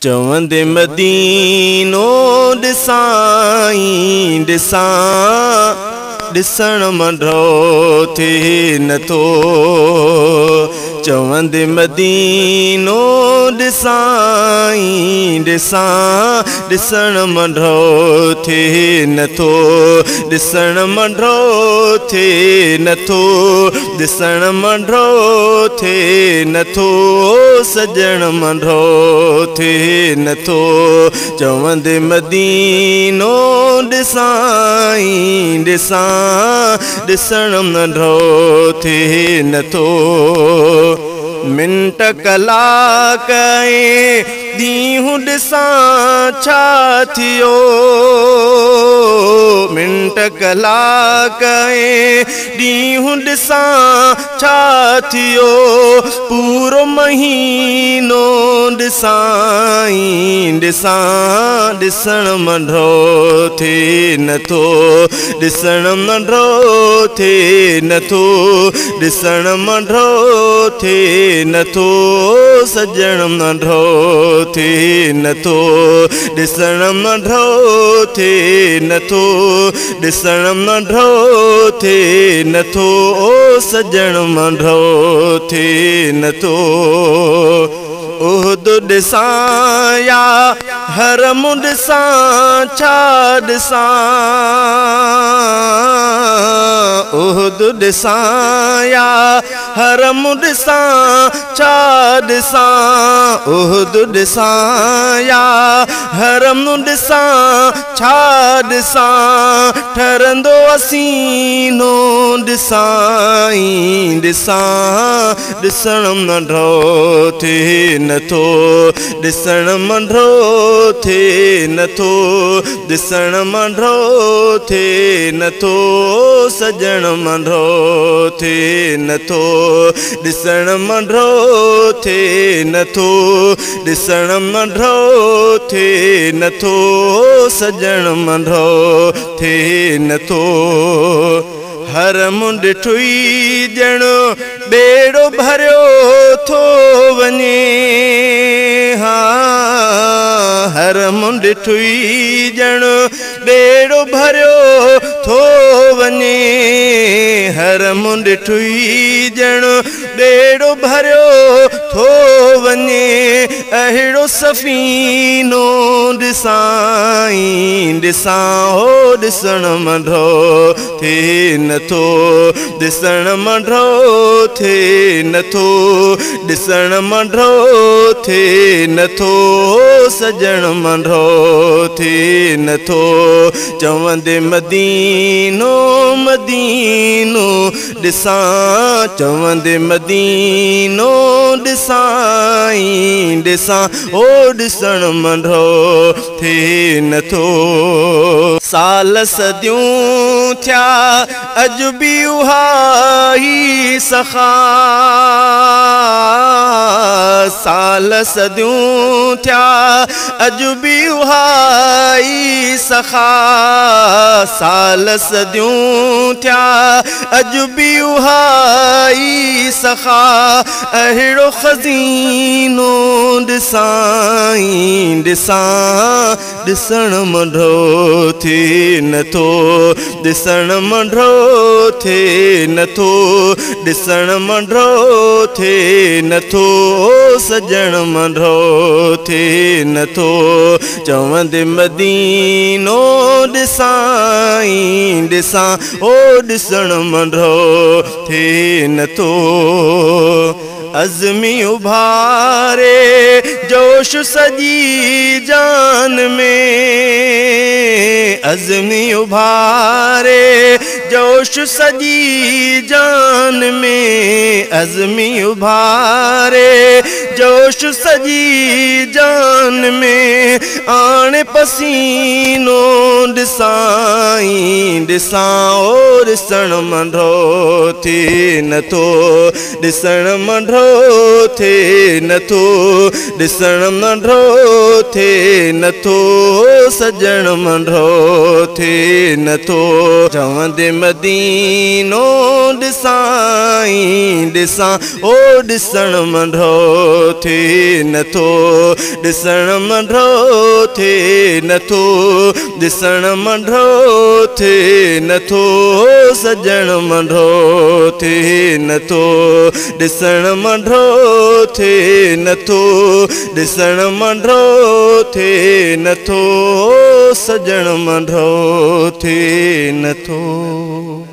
चवंदे मदीनो ॾिसां ॾिसां, ॾिसण मंढो थिए नथो। चवंदे मदीनो ॾिसां ॾिसां, ॾिसण मंढो थिए नथो। ॾिसण मंढो थिए नथो, ॾिसण मंढो थिए नथो, सजण मंढो थिए नथो। चवंदे मदीनो ॾिसां ॾिसां, ॾिसण मंढो थिए नथो। मिंट कलाक ऐं ॾींहुं ॾिसां छा थियो, मिंट कलाक ऐं ॾींहुं ॾिसां छा थियो, पूरो महीनो ॾिसां ॾिसां, ॾिसण मंढो थिए नथो। ॾिसण मंढो थिए नथो, ॾिसण मंढो थिए नथो, सजण मंढो थिए नथो। ॾिसण मंढो थिए नथो, ॾिसण मंढो थिए नथो, सजण मंढो थिए नथो। उहद ॾिसां या हरम ॾिसां छा ॾिसां, उहद ॾिसां या हरम ॾिसां छा ॾिसां, उहद ॾिसां या हरम ॾिसां छा ॾिसां, ठरंदो असीनो ॾिसां ॾिसां, ॾिसण मंढो थिए नथो। ॾिसण मंढो थिए नथो, ॾिसण मंढो थिए नथो, सजण मंढो थिए नथो। ॾिसण मंढो थिए नथो, ॾिसण मंढो थिए नथो, सजण मंढो थिए नथो। हरम ॾिठोई ॼण ॿेड़ो भरियो थो वञे, हा हरम ॾिठोई ॼण ॿेड़ो भरियो थो वञे, हरम ॾिठोई ॼण ॿेड़ो भरियो थो वञे, अहिड़ो सफ़ीनो ॾिसां ॾिसां, हो ॾिसण मंढो थिए नथो। ॾिसण मंढो थिए नथो, ॾिसण मंढो थिए नथो, सजण मंढो थिए नथो। चवंदे मदीनो मदीनो ॾिसां, चवंदे मदीनो ॾिसां ॾिसां, ओ ॾिसण मंढो थिए नथो। साल सदियूं थिया अॼु बि उहा ई सखा, साल सदियूं थिया अॼु बि उहा ई सखा, साल सदियूं थिया अॼु बि उहा ई सखा, अहिड़ो ख़ज़ीनो ॾिसां ॾिसां, ॾिसण मंढो थिए नथो। ॾिसण मंढो थिए नथो, ॾिसण मंढो थिए नथो, सजण मंढो थिए नथो। चवंदे मदीनो ॾिसां ॾिसां, ओ ॾिसण मंढो थिए नथो। अज़मी उभारे जोश सॼी जान में, अज़मी उभारे जोश सॼी जान में, अज़मी उभारे जोश सॼी जान में, آڻي پسينو ڏسان ڏسان. او ڏسڻ منڍو ٿئي نٿو، ڏسڻ منڍو ٿئي نٿو، ڏسڻ منڍو ٿئي نٿو، سجڻ منڍو ٿئي نٿو. چوندي مدينو ڏسان ڏسان. او ڏسڻ منڍو ٿئي نٿو، ڏسڻ منڍو ٿئي نٿو، ڏسڻ منڍو ٿئي نٿو، سجڻ منڍو ٿئي نٿو. ڏسڻ منڍو ٿئي نٿو، ڏسڻ منڍو ٿئي نٿو، سجڻ منڍو ٿئي نٿو.